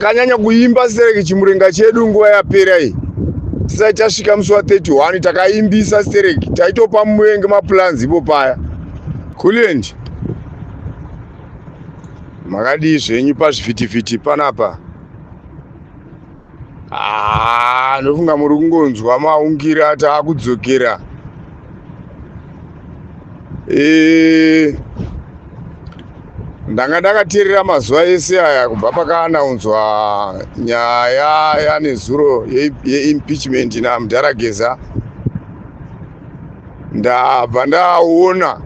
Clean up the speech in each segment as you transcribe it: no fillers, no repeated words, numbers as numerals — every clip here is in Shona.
Takanyanya kuimba stereki chimurenga chedu nguva yapera iyi. Tisati tasvika musi wa 31 takaimbisa stereki, taitopa muvengi maplans ipo paya. Kulient, makadii zvenyu pazvivhitivhiti panapa? Ah, ndofunga muri kungonzwa maungira taakudzokera. Eh, ndanga ndakateerera mazuva ese aya kubva pakaanaunzwa nyaya yanezuro yeimpeachment namudhara Geza. Ndabva ndaona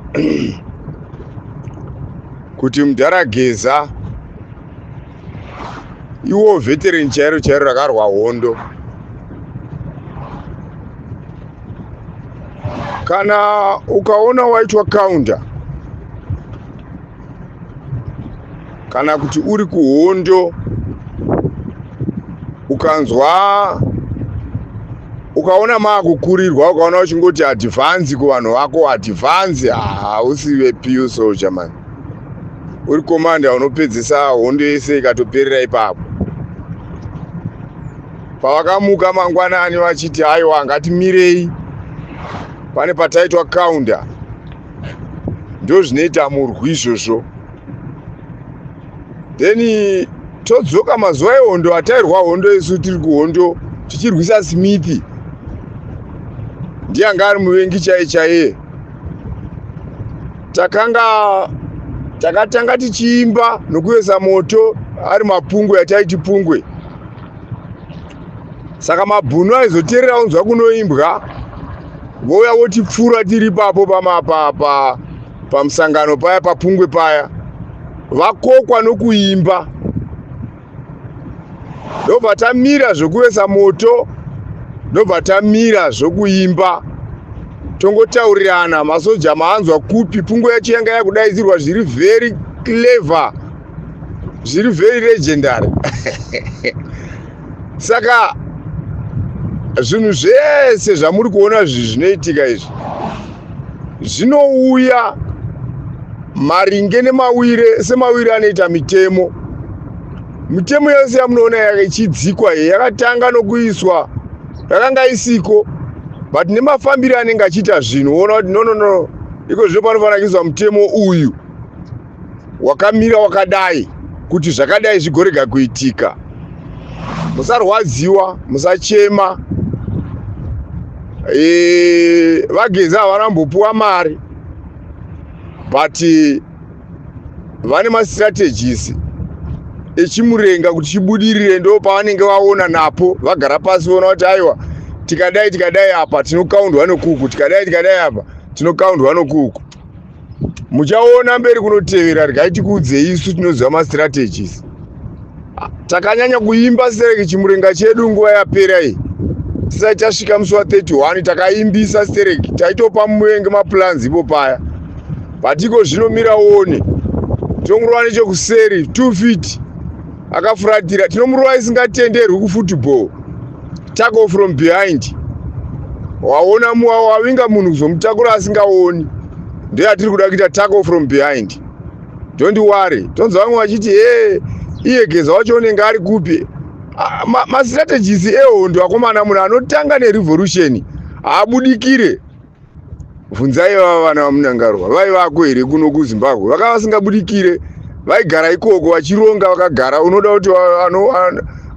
kuti mudhara Geza iwo veteran chairo chairo rakarwa hondo. Kana ukaona waitwa counter kana kuti uri kuhondo, ukanzwa ukaona maakukurirwa, ukaona uchingoti advance kuvanhu vako, advance, hausi vePU soldier man. Uri commander unopedzesa hondo yese ikatoperera ipapo. Pavakamuka mangwanani vachiti aiwa, ngatimirei, pane pataitwa counter. Ndo zvinoita murwi izvozvo. Then todzoka mazuva ehondo atairwa hondo, isu tiri kuhondo tichirwisa Smith, ndiye anga ari muvengi chaiye chaiye. Takanga takatanga tichiimba nokuvesa moto ari mapungwe yataiti pungwe. Saka mabhunu aizoteerera unzwa kunoimbwa, vouya votipfura tiri ipapo pamusangano paya papungwe paya, vakokwa nokuimba. Ndobva tamira zvokuvesa moto, ndobva tamira zvokuimba, tongotaurirana. Masoja maanzwa kupi? Pungwe yacho yanga yakudaidzirwa zviri very clever, zviri very legendary. Saka zvinhu zvese zvamuri kuona izvi zvinoitika izvi zvinouya maringe nemawire, semawire anoita mitemo. Mitemo yose yamunoona ichidzikwa iyi yakatanga nokuiswa yakanga isiko, but nemafambiro anenge achiita zvinhu, woona kuti no, no, no, iko zvino panofanira kuiswa mutemo uyu wakamira wakadai kuti zvakadai zvigorega kuitika. Musarwadziwa, musachema. VaGeza havana kumbopuwa mari, but vane mastrategies echimurenga kuti chibudirire. Ndo pavanenge vaona napo, vagara pasi voona kuti aiwa, tikadai tikadai apa tinokaundwa nokuku, tikadai tikadai apa tinokaundwa nokuku. Muchaona mberi kunotevera. Regai tikuudzei, isu tinoziva mastrategies. Takanyanya kuimba stereki chimurenga chedu nguva yapera iyi. Tisati tasvika musi wa31 takaimbisa stereki, taitopa muvengi maplans ipo paya. But iko zvinomira one, tinomurova nechekuseri 2 feet akafuratira, tinomurova isingatenderwi kufootball, tackle from behind. Waona wavinga munhu kuzomutakura asingaoni, ndoyatiri kuda kuita, tackle from behind. Don't worry. Tonzwa vamwe vachiti e iye Geza wacho unenge ari kupi? Mastrategies ehondo, akomana, munhu anotanga nerevolution haabudikire. Bvunzai vava vana vaMunangarwa, vaivako here kuno kuZimbabwe? Vakava vasingabudikire, vaigara ikoko vachironga vakagara. Unoda kuti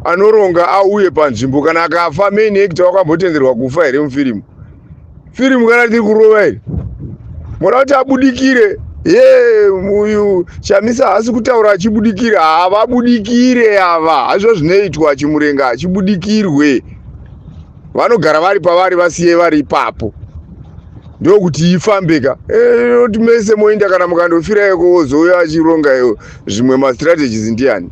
anoronga auye panzvimbo kana akafa? Main actor wakambotenderwa kufa here mufirimu? Firimu kana tiri kurova here, moda kuti abudikire? Ye uyu Chamisa haasi kutaura achibudikira. Havabudikire ava, hazvo zvinoitwa chimurenga achibudikirwe. Vanogara vari pavari, vasiye vari ipapo, ndokuti ifambeka. Kuti mese moenda kana mukandofira iko, wozouya achironga zvimwe mastrategies ndiani?